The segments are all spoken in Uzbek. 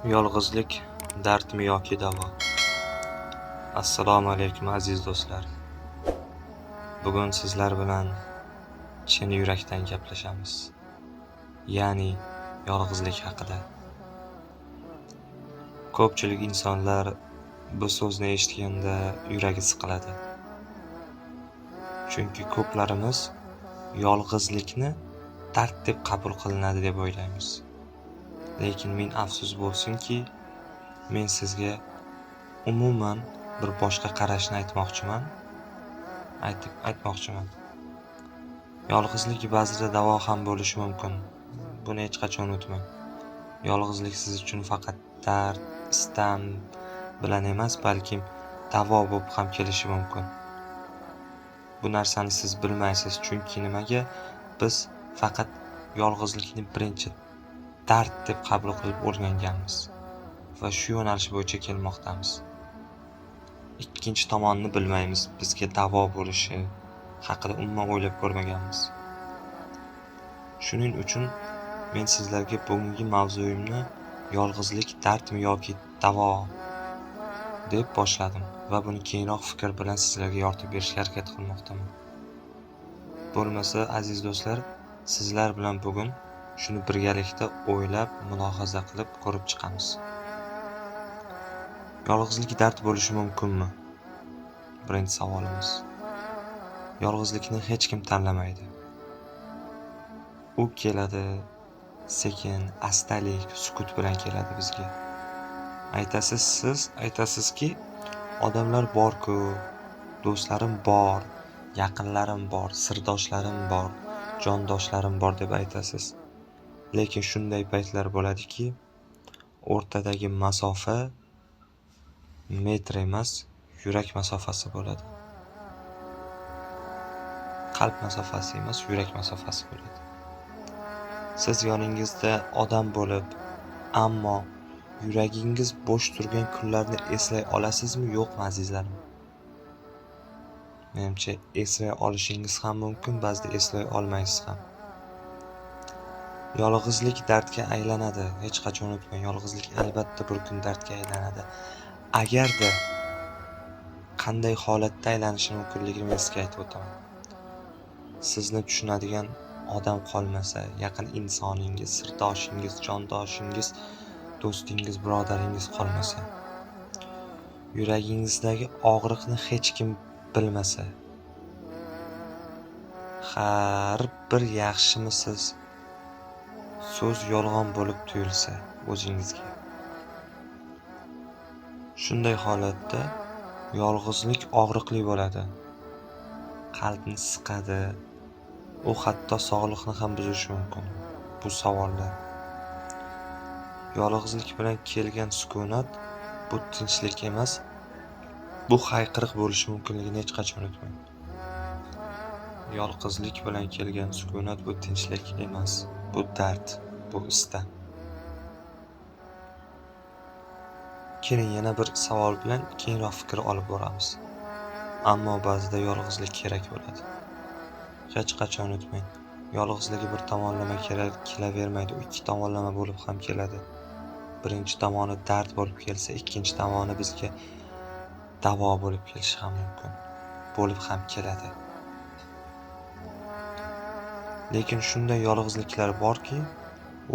Yolg'izlik dardmi yoki davo? Assalomu alaykum, aziz do'stlar. Bugun sizlar bilan chin yurakdan gaplashamiz. Ya'ni yolg'izlik haqida. Ko'pchilik insonlar bu so'zni eshitganda yuragi siqiladi. Chunki ko'plarimiz yolg'izlikni dard deb qabul qilinadi deb o'ylaymiz. Lekin ming afsus bo'lsinki, men sizga umuman bir boshqa qarashni aytmoqchiman. Aytmoqchiman. Yolg'izlik ba'zida davo ham bo'lishi mumkin. Buni hech qachon unutmang. Yolg'izlik siz uchun faqat dard, istam bilan emas, balkim davo bo'lib ham kelishi mumkin. Bu narsani siz bilmaysiz, chunki nimaga? Biz faqat yolg'izlikni birinchi dard deb qabul qilib o'rganganmiz va shu yo'nalish bo'yicha kelmoqdamiz. Ikkinchi tomonni bilmaymiz, bizga davo bo'lishi haqida umuman o'ylab ko'rmaganmiz. Shuning uchun men sizlarga bugungi mavzuyimni yolg'izlik dardmi yoki davo deb boshladim va buni keyinroq fikr bilan sizlarga yoritib berishga harakat qilmoqdaman. Bo'lmasa, aziz do'stlar, sizlar bilan bugun shuni birgalikda o'ylab, mulohaza qilib ko'rib chiqamiz. Yolg'izlik dard bo'lishi mumkinmi? Birinchi savolimiz. Yolg'izlikni hech kim tanlamaydi. U keladi sekin, astalik, sukut bilan keladi bizga. Aytasiz siz, aytasizki, odamlar bor-ku, do'stlarim bor, yaqinlarim bor, sirdoshlarim bor, jondoshlarim bor deb aytasiz. Lekin shunday paytlar bo'ladiki, o'rtadagi masofa metr emas, yurak masofasi bo'ladi. Qalb masofasi emas, yurak masofasi bo'ladi. Siz yoningizda odam bo'lib, ammo yuragingiz bo'sh turgan kunlarni eslay olasizmi, yo'qmi, azizlarim? Menimcha, eslay olishingiz ham mumkin, ba'zida eslay olmaysiz ham. Yolg'izlik dardga aylanadi. Hech qachon unutmang, yolg'izlik albatta bir kun dardga aylanadi. Agarda qanday holatda aylanishi mumkinligini men sizga aytib o'taman. Sizni tushunadigan odam qolmasa, yaqin insoningiz, sirdoshingiz, jondoshingiz, do'stingiz, birodaringiz qolmasa, yuragingizdagi og'riqni hech kim bilmasa, har bir yaxshimisiz so'z yolg'on bo'lib tuyulsa o'zingizga. Shunday holatda yolg'izlik og'riqli bo'ladi. Qalbni siqadi. U hatto sog'liqni ham buzishi mumkin. Bu savollar. Yolg'izlik bilan kelgan sukunat bu tinchlik emas, bu hayqiriq bo'lishi mumkinligini hech qachon unutmang. Yolg'izlik bilan kelgan sukunat bu tinchlik emas, bu dard, bu istam. Keling, yana bir savol bilan keyinroq fikr olib boramiz. Ammo ba'zida yolg'izlik kerak bo'ladi. Hech qachon unutmang, yolg'izligi bir tomonlama kelavermaydi, u ikki tomonlama bo'lib ham keladi. Birinchi tomoni dard bo'lib kelsa, ikkinchi tomoni bizga davo bo'lib kelishi ham mumkin, bo'lib ham keladi. Lekin shunday yolg'izliklar borki,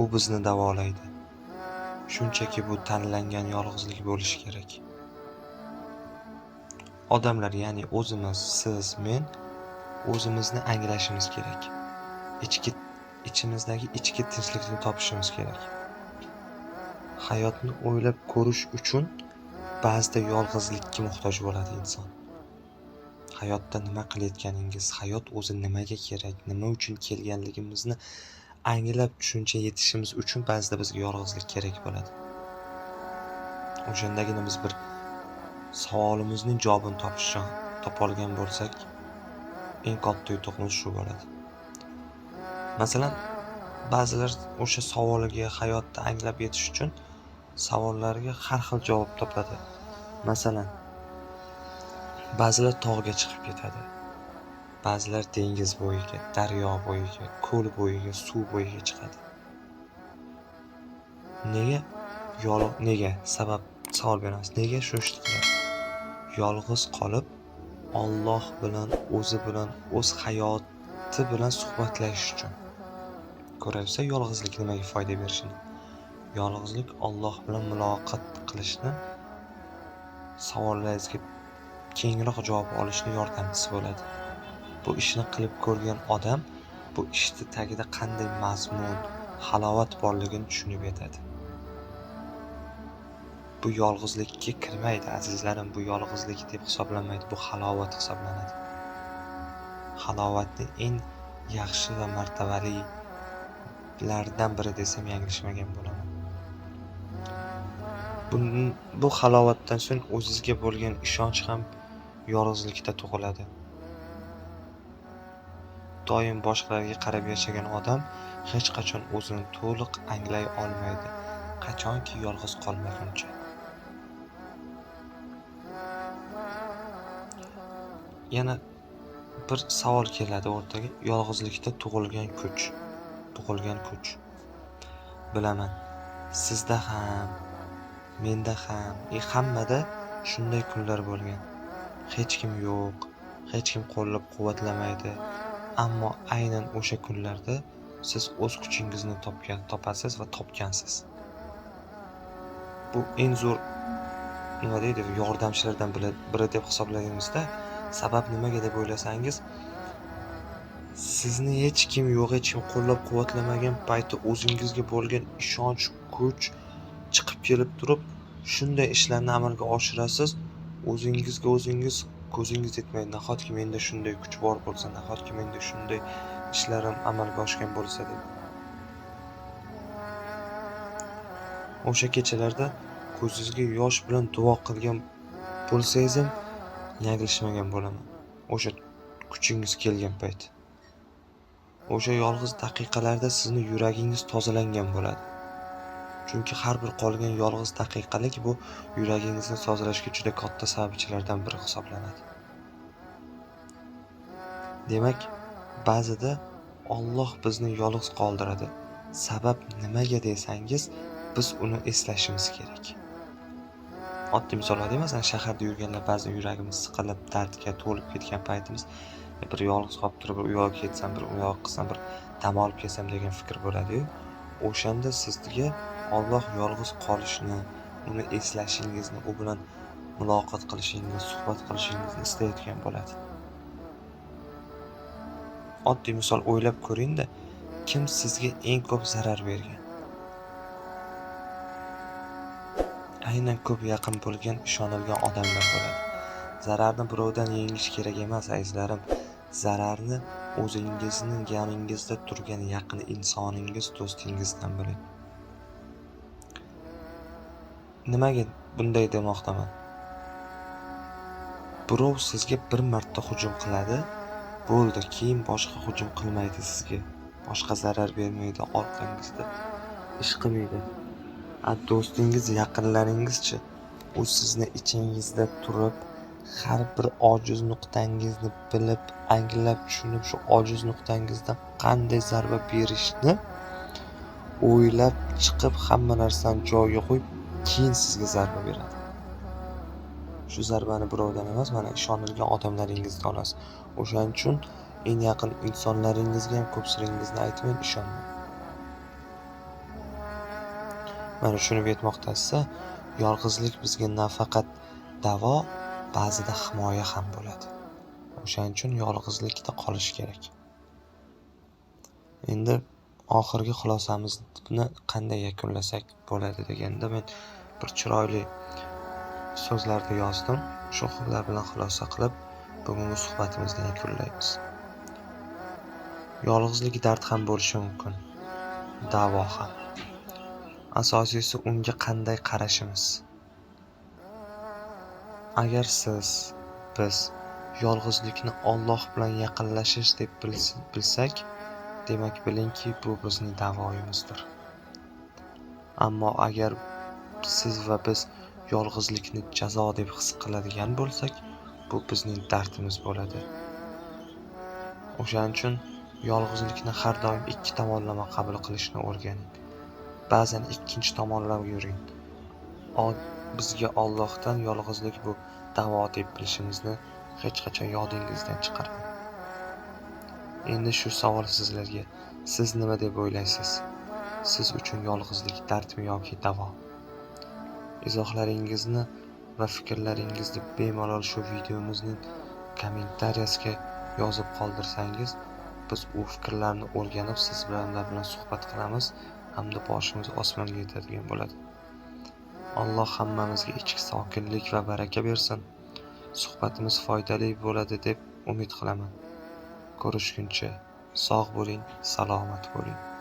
u bizni davolaydi. Shunchaki bu tanlangan yolg'izlik bo'lishi kerak. Odamlar, ya'ni o'zimiz, siz, men o'zimizni anglashimiz kerak. İchimizdagi ichki tinchlikni topishimiz kerak. Hayotni o'ylab ko'rish uchun ba'zida yolg'izlikka muhtoj bo'ladi inson. Hayotda nima qilayotganingiz, hayot o'zi nimaga kerak, nima uchun kelganligimizni anglab tushuncha yetishimiz uchun ba'zida bizga yolg'izlik kerak bo'ladi. O'shandagina biz bir savolimizning javobini topolgan bo'lsak, eng katta yutug'imiz shu bo'ladi. Masalan, ba'zilar o'sha savoliga hayotda anglab yetish uchun savollarga har xil javob topadi. Masalan, ba'zilar tog'ga chiqib ketadi. Ba'zilar dengiz bo'yiga, daryo bo'yiga, ko'l bo'yiga, suv bo'yiga chiqadi. Nega? Nega? Sabab savol beramiz. Nega shu ishni qiladi? Yolg'iz qolib, Alloh bilan, o'zi bilan, o'z hayoti bilan suhbatlashish uchun. Ko'rayapsiz, yolg'izlik nimaga foyda berishini. Yolg'izlik Alloh bilan muloqot qilishni, savollaringizga kengroq javob olishni yordamchisi bo'ladi. Bu ishni qilib ko'rgan odam bu ishni tagida qanday mazmun, halovat borligini tushunib yetadi. Bu yolg'izlikka kirmaydi, azizlarim, bu yolg'izlik deb hisoblanmaydi, bu halovat hisoblanadi. Halovatning eng yaxshi va martabalilaridan biri desam yanglishmagan bo'laman. Bu halovatdan so'ng o'zizga bo'lgan ishonch ham yolg'izlikda tug'iladi. Doim boshqalarga qarab yashagan odam hech qachon o'zini to'liq anglay olmaydi, qachonki yolg'iz qolmaguncha. Yana bir savol keladi o'rtaga. Yolg'izlikda tug'ilgan kuch. Tug'ilgan kuch. Bilaman, sizda ham, menda ham, hammada shunday kunlar bo'lgan. Hech kim yo'q, hech kim qo'llab-quvvatlamaydi. Ammo aynan o'sha kunlarda siz o'z kuchingizni topasiz va topgansiz. Bu eng zo'r nima deydi, yordamchilardan biri deb hisoblaymizda. Sabab nimaga deb o'ylasangiz, sizni hech kim yo'q, hech kim qo'llab-quvvatlamagan payti o'zingizga bo'lgan ishonch, kuch chiqib kelib turib, shunday ishlarni amalga oshirasiz, o'zingizga o'zingiz ko'zingiz yetmaydi. Nahotki menda shunday kuch bor bo'lsa, nahotki menda shunday ishlarim amalga oshgan bo'lsa deb. O'sha kechalarda ko'zingizga yosh bilan duo qilgan bo'lsangiz ham yanglishmagan bo'laman. O'sha kuchingiz kelgan payt. O'sha yolg'iz daqiqalarda sizni yuragingiz tozalangan bo'ladi. Chunki har bir qolgan yolg'iz daqiqalik bu yuragingizni tozalashga juda katta sababchilardan biri hisoblanadi. Demak, ba'zida Alloh bizni yolg'iz qoldiradi. Sabab nimaga desangiz, biz uni eslashimiz kerak. Oddiy misollar masalan, shaharda yurganlar ba'zan yuragimiz siqilib, dardga to'lib ketgan paytimiz bir yolg'iz qolib turib, bir u yoqqa ketsam, bir u yoqqa qilsam, bir dam olib kelsam degan fikr bo'ladi-yu. O'shanda sizga Alloh yolg'iz qolishni, uni eslashingizni, u bilan muloqot qilishingiz, suhbat qilishingizni istayotgan bo'ladi. Oddiy misol o'ylab ko'ring-da, kim sizga eng ko'p zarar bergan? Aynan ko'p yaqin bo'lgan, ishonilgan odamlar bo'ladi. Zararni birovdan yengish kerak emas, azizlarim. Zararni o'zingizning yoningizda turgan yaqin insoningiz, do'stingizdan biling. Nimaga bunday demoqdaman? Birov sizga bir marta hujum qiladi, bo'ldi, keyin boshqa hujum qilmaydi sizga. Boshqa zarar bermaydi, orqangizda ish qilmaydi. Do'stingiz, yaqinlaringizchi, u sizni ichingizda turib, har bir ojiz nuqtangizni bilib, anglab, tushunib, shu ojiz nuqtangizdan qanday zarba berishni o'ylab chiqib, hamma narsani joyiga qo'yib, keyin sizga zarba beradi. Shu zarbani birovdan emas, mana ishonilgan odamlaringizdan olasiz. O'shaning uchun eng yaqin insonlaringizga ham ko'p siringizni aytmang, ishonmang. Mana tushunib yetmoqdasiz, yolg'izlik bizga nafaqat davo, ba'zida himoya ham bo'ladi. O'shaning uchun yolg'izlikda qolish kerak. Endi oxirgi xulosamizni qanday yakunlasak bo'ladi deganda men bir chiroyli so'zlarda yozdim. Shu so'zlar bilan xulosa qilib bugungi suhbatimizni yakunlaymiz. Yolg'izlik dard ham bo'lishi mumkin, davo ham. Asosiysi unga qanday qarashimiz. Agar siz, biz yolg'izlikni Alloh bilan yaqinlashish deb bilsak, demak bilingki, bu bizning davoyimizdir. Ammo agar siz va biz yolg'izlikni jazo deb his qiladigan bo'lsak, bu bizning dardimiz bo'ladi. O'shaning uchun yolg'izlikni har doim ikki tomonlama qabul qilishni o'rganing. Ba'zan ikkinchi tomonlama yuring. Bizga Allohdan yolg'izlik bu davo deb bilishimizni hech qachon yodingizdan chiqarmang. Endi shu savol sizlarga: siz nima deb o'ylaysiz? Siz uchun yolg'izlik dardmi yoki davo? Izohlaringizni va fikrlaringizni bemalol shu videomizning kommentariyasiga yozib qoldirsangiz, biz u fikrlarni o'rganib, siz bilan ular bilan suhbat qilamiz hamda boshimiz osmonga yetadigan bo'ladi. Alloh hammamizga ichki sokinlik va baraka bersin. Suhbatimiz foydali bo'ladi deb umid qilaman. Ko'rishguncha sog' bo'ling, salomat bo'ling.